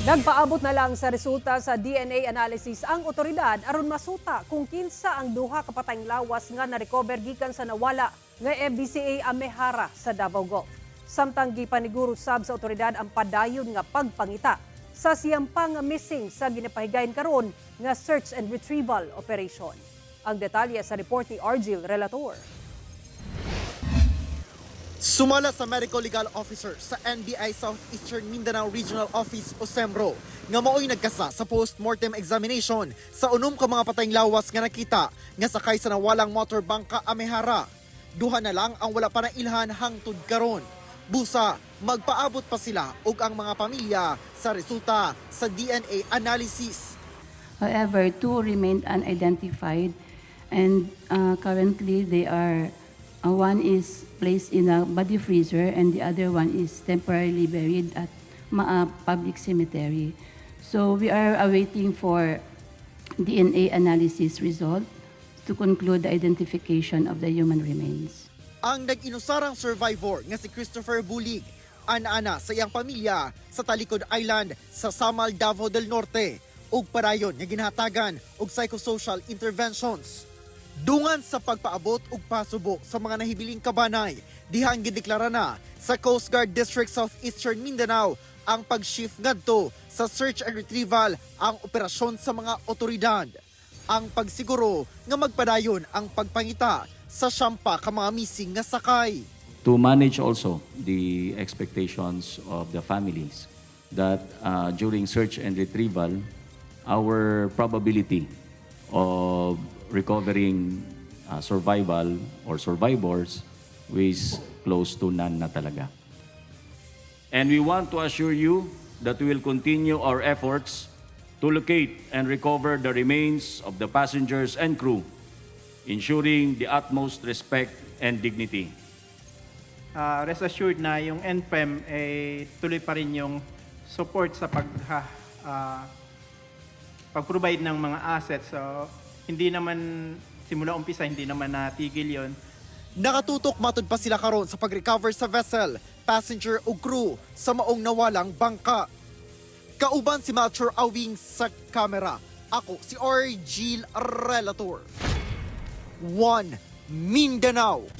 Nagpaabot na lang sa resulta sa DNA analysis ang otoridad aron masuta kung kinsa ang duha ka patayng lawas nga na-recover gikan sa nawala nga MBCA Amehara sa Davao Gulf. Samtang gipaniguro sab sa otoridad ang padayon nga pagpangita sa siyam pa nga missing sa ginapahigayon karon nga search and retrieval operation. Ang detalye sa report ni Argil Relator. Sumala sa Medical Legal Officer sa NBI Southeastern Mindanao Regional Office o SEMRO nga maoy nagkasa sa post-mortem examination sa unom ka mga patayng lawas nga nakita nga sakay sa nawalang motor bangka Amehara. Duha na lang ang wala pa nailhan hangtod karon. Busa, magpaabot pa sila ug ang mga pamilya sa resulta sa DNA analysis. However, two remained unidentified, and currently they are one is placed in a body freezer and the other one is temporarily buried at Maa Public Cemetery. So we are awaiting for DNA analysis result to conclude the identification of the human remains. Ang nag-inusarang survivor nga si Christopher Bulig, ana-ana sa iyang pamilya sa Talikod Island sa Samal, Davao del Norte, ug padayon nga ginahatagan og psychosocial interventions. Dungan sa pagpaabot og pasubo sa mga nahibiling kabanay, dihang gideklara na sa Coast Guard District Southeastern Mindanao ang pag-shift ngadto sa search and retrieval ang operasyon sa mga otoridad. Ang pagsiguro nga magpadayon ang pagpangita sa siyam pa ka mga missing nga sakay. To manage also the expectations of the families that during search and retrieval, our probability of recovering survival or survivors is close to none na talaga. And we want to assure you that we will continue our efforts to locate and recover the remains of the passengers and crew, ensuring the utmost respect and dignity. Rest assured na yung NPEM eh, tuloy pa rin yung support sa pag-provide ng mga assets. So, hindi naman, simula umpisa, hindi naman natigil yon. Nakatutok matud pa sila karon sa pag-recover sa vessel, passenger ug crew sa maong nawalang bangka. Kauban si Melchor Awing sa kamera. Ako si Argil Relator. 1 Mindanao.